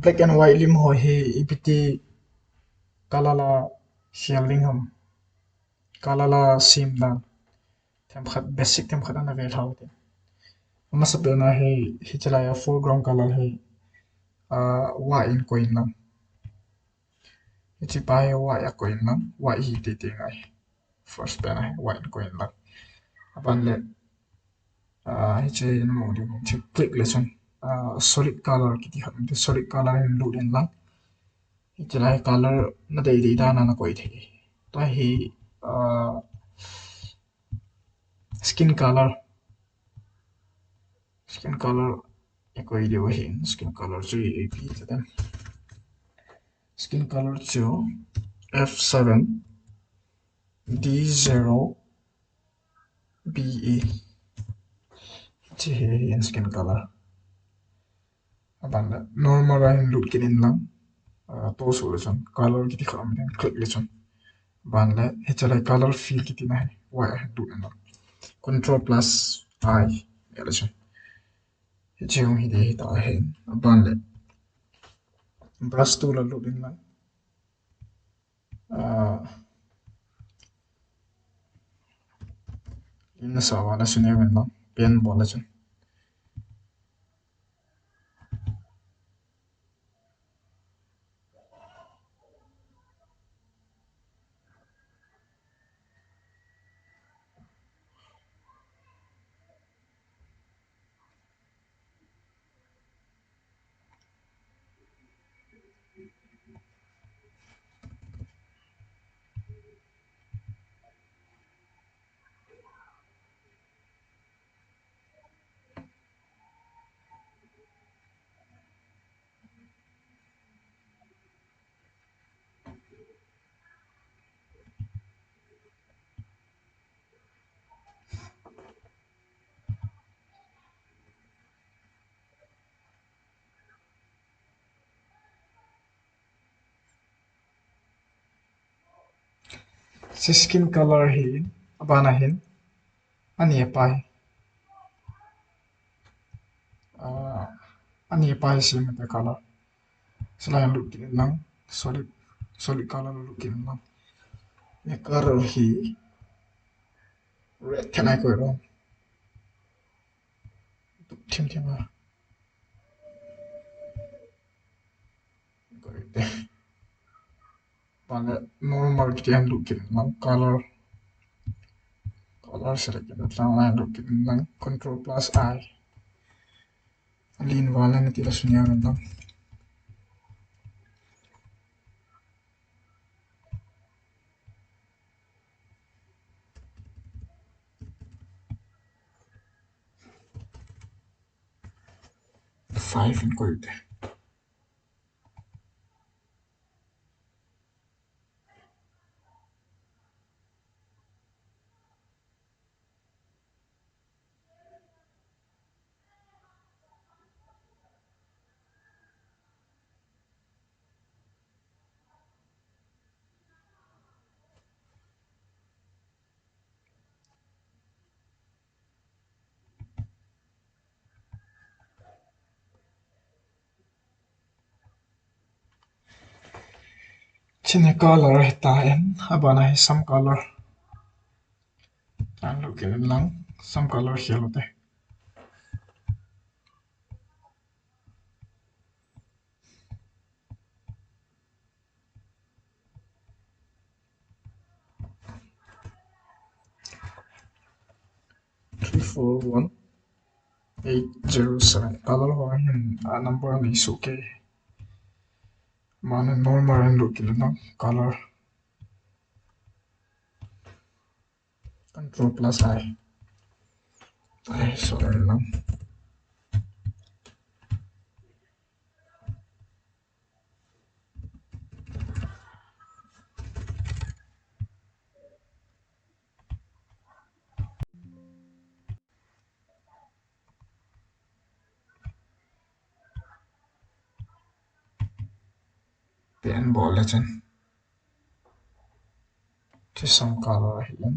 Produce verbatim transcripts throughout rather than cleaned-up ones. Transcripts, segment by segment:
Black and white lim ho hi ipi ti color la sial ding ham, color la sem dan themkhat, basic themkhat ana ve lhau te. Amasapen a hi, hiche lai a foreground color hi, ah, white in koi in lang. Hiche pa hi white a koi in lang, white hi titi ngai. First pen a hi white in koi in lang. Aban le, ah, hiche in mo di, hiche click le chun, ah, solid color kiti khat, solid color in lut in lang. Hiche lai color na dei dei dan a na koi thei. Tua hi, ah, skin color. Skin color i koi diu ahin, skin color chu ipi ti dem. Skin color chu F seven D zero B E. Hiche hi ahin skin color. Aban le normal a hin lut kit in lang. Ah, to su le chun color kiti khat um in click le chun. Aban le hiche lai color fill kiti na hi white a hin lut in lang. Control plus I. Ya le chun. Hiche hung hi ding hita ahin. Aban le brush tool a lut in lang. Ah, in na sa va na sine wen lang. Pen bol le chun. Hiche skin color hi, aban a hin, ani a pa hi. Ah, ani a pa hi sem te color. Hiche lai lut kit in lang, solid, solid color lut kit in lang. Hiche color hi red thei nai koi ro. Thim thim a. Koi te. Aban le normal kiti a hin lut kit in lang color. Color select kit in lang, lut kit in lang control plus I. Alin val a na ti la sunia ran lang. Five in koi te. Hiche hi color hi ta in, aban a hi some color. Tan lut kit in lang, some color khel u te. Three four one eight zero seven. Color ho hin, ah, number ni su ke. Mane normal hin lut kit in lang color. Control plus I. Ai, sorry lang. Pen bol le chun. Hiche some color ahi in.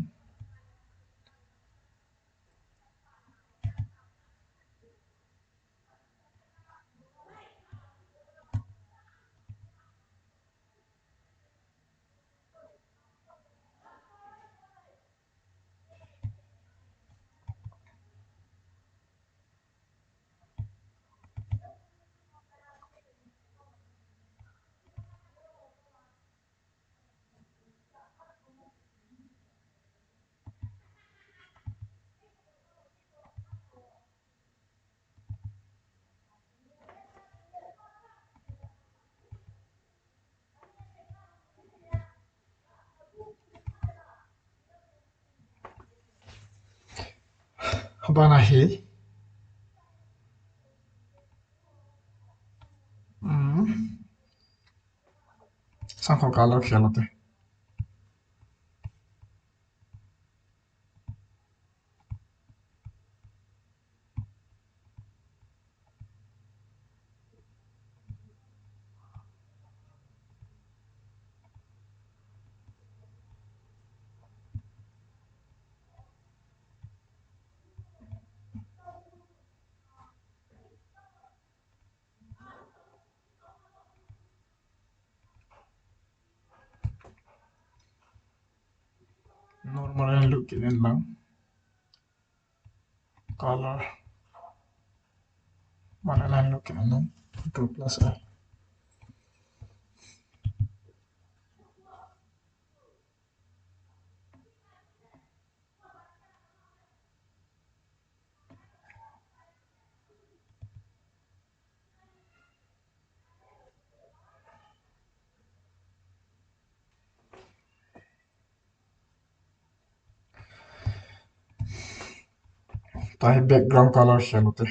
Abana hi. Hmm. Sangkhol color khel u te. Normal a hin lut kit in lang. Color. Mana na hin lut kit in lang. Control plus L. Tua hi background color khel u te.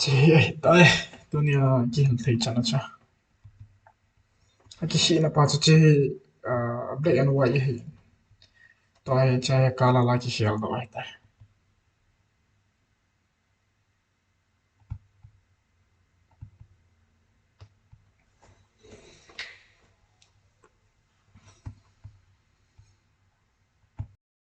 Hiche hi ahitai, tunia kihil thei chan a chu. Akisihna pa chu hiche hi, ah, black and white ahi. Tua hi hiche hi color la kikhel doh ahitai.